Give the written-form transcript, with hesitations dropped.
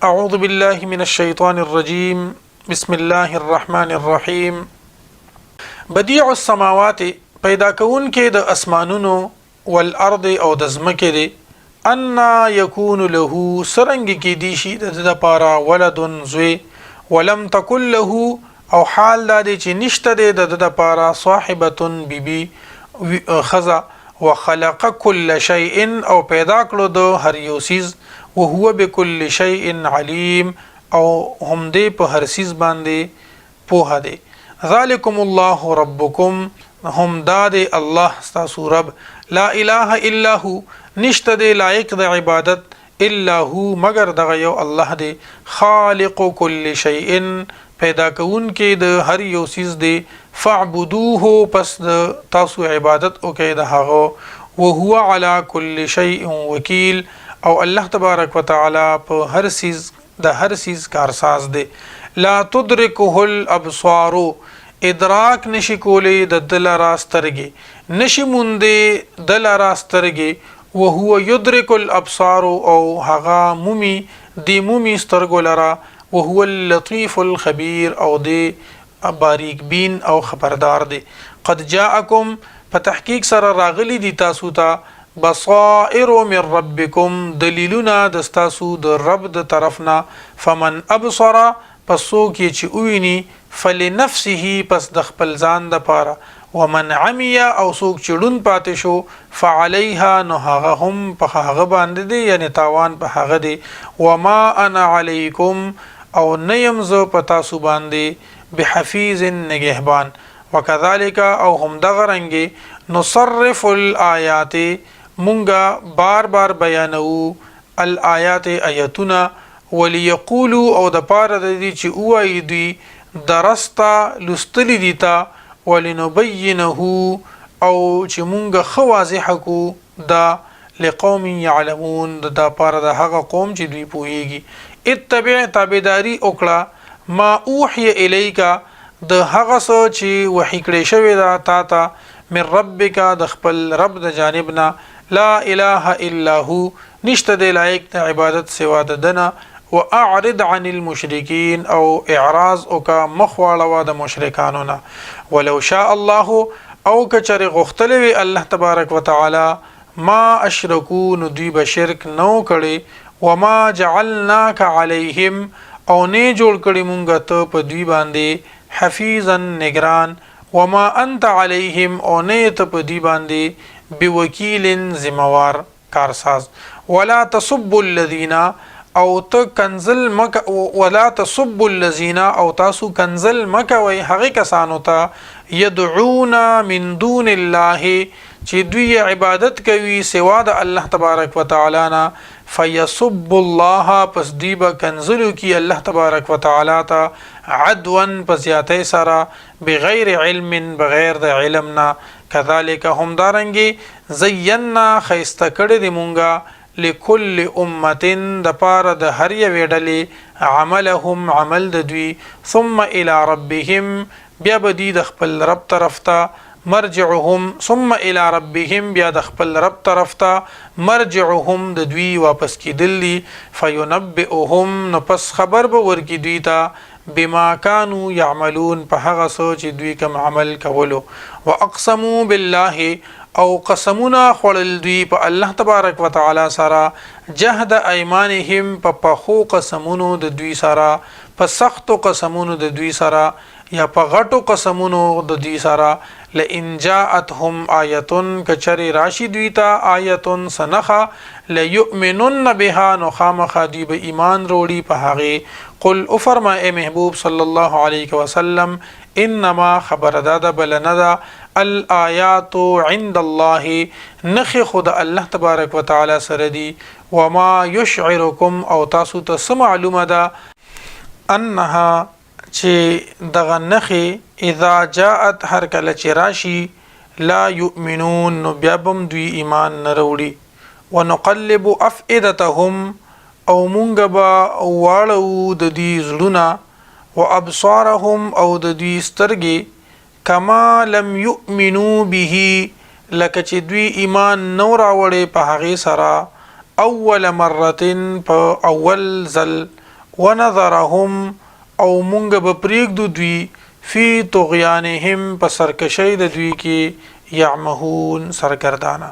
اعوذ بالله من الشیطان الرجیم، بسم الله الرحمن الرحیم. بدیع السماوات، پیدا کوونکی د اسمانونو، والارض، او د ځمکې دی. ان یکون له، سرنګ کې دی شي د لپاره، ولد، زوی، ولم تکل له، او حال دا دی چې نشته دی د لپاره، صاحبه، بیبي، خزا، وخلق كل شيء، او پیدا کړو د هر یو څیز، وهو بكل شيء علیم، او هم دی په هر څیز باندې پوهه دی. ذالکم الله ربکم، هم دا دی الله ستاسو رب، لا اله الا هو، نشته دی لایق د عبادت، الا هو، مگر دغه یو الله دی، خالق کل شیء، پیدا کوونکی د هر یو څیز دی، فاعبدوه، پس د تاسو عبادت وکړئ د هغه، وهو علی کل شیء وکیل، او الله تبارک وتعالی په هر څیز، د هر څیز کارساز دی. لا تدرکه الابصار، ادراک نشي کولی د دلرا سترګې، نشي موندې دلرا سترګې، وهو یدرک الابصار، او هغه مومي، دی مومي سترګو لرا، وهو اللطیف الخبیر، او دی باریک بین او خبردار دی. قد جاءکم، په تحقیق سره راغلی دي تاسو ته، بصائر من ربکم، دلیلونه د ستاسو د رب د طرفنا، فمن ابصر، پس څوک یې چې وویني، فلنفسه، پس د خپل ځان د پاره، ومن عمی، او څوک چې ړوند پاتې شو، فعلیها، نو هغه هم په هغه باندې دی، یعنی تاوان په هغه دی، وما انا علیکم، او نه یم زه په تاسو باندې، بحفیظ، نگهبان. وکذالک، او هم دغه رنګې، نصرف الآیات، مونږه بار بار بیانوو، الآیات، آیتونه، وليقولو، او د پاره د دې چې ووایي دوی، درستا، لوستلي دي تا، ولنبینه، او چې مونږ ښه واضح کو دا، لقوم يعلمون، د دا پاره د هغه قوم چې دوی پوهیږي. اتبع، تابعداري وکړه، ما اوحي الیک، د هغه څه چې وحی کړی شوی دا تا ته، من ربک، د خپل رب د جانب نه، لا اله الا هو، نشته دی لایق د عبادت سوا د دنه، واعرض عن المشرکین، او اعراض وکا، مخ واړوه د مشرکانو نه. ولو شاء الله، او کچره غختلې وي الله تبارک وتعالى، ما اشرکو، نو دوی به شرک نو کړي، وما جعلناک علیهم، او نه جوړ کړي مونږ ته په دوی باندې، حفیظا، نگران، وما انت علیهم، او نه ته په دوی باندې، بوکیل، ذمہوار، کارساز. ولا تسبوا الذين، او ته کنزل مک، ولا تسبوا الذين، او تاسو کنزل مکوي هغه کسانو ته، يدعون من دون الله، چې دوی عبادت کوي سوا د الله تبارک وتعالی نه، فیسب الله، پس دوی به کنزلو کی الله تبارک وتعالی ته، عدوا، په زیاتۍ سره، بغیر علم، بغیر د علم نه. کذالک، همدارنګې، زینا، ښایسته کړی دی مونږه، لکل امة، د پاره د هر یوې ډلې، عملهم، عمل د دوی، ثم الى ربهم، بیا به دوی د خپل رب طرف ته، مرجعهم، ثم الى ربهم، بیا د خپل رب طرف ته، مرجعهم، د دوی واپس کېدل دي، فینبئهم، نو پس خبر به ورکړي دوی ته، بما كانوا يعملون، په هغه څه چې دوی کوم عمل کولو. واقسموا بالله، او قسمونه خوړل دوی په الله تبارک وتعالی سره، جهد ايمانهم، په پخو قسمونو د دوی سره، په سختو قسمونو د دوی سره، یا په غټو قسمونو د دوی سره، لئن جاءتهم آیة، کچری راشي دوی ته، آیة، سنخه، ليؤمنن بها، نو خامخا دوی به ایمان وروړي په هغې. قل، وفرما ای محبوب صلی الله علیه وسلم، انما، خبر دا ده بل نه ده، الآیات عند الله، نخې خو د الله تبارک وتعالی سره دي، وما یشعرکم، او تاسو ته څه معلومه ده، انها، چې دغه نخې، اذا جاءت، هر کله چې راشي، لا یؤمنون، نو بیا به هم دوی ایمان نه راوړي. ونقلب افئدتهم، او مونږ به واړوو د دوی زړونه، وابصارهم، او د دوی سترګې، کما لم یؤمنو به، لکه چې دوی ایمان نو راوړی په هغې سره، اول مره، په اول ځل. ونذرهم او مونږ به پرېږدو دوی فی طغیانهم په سرکشۍ د دوی کې یعمهون سرګردانه.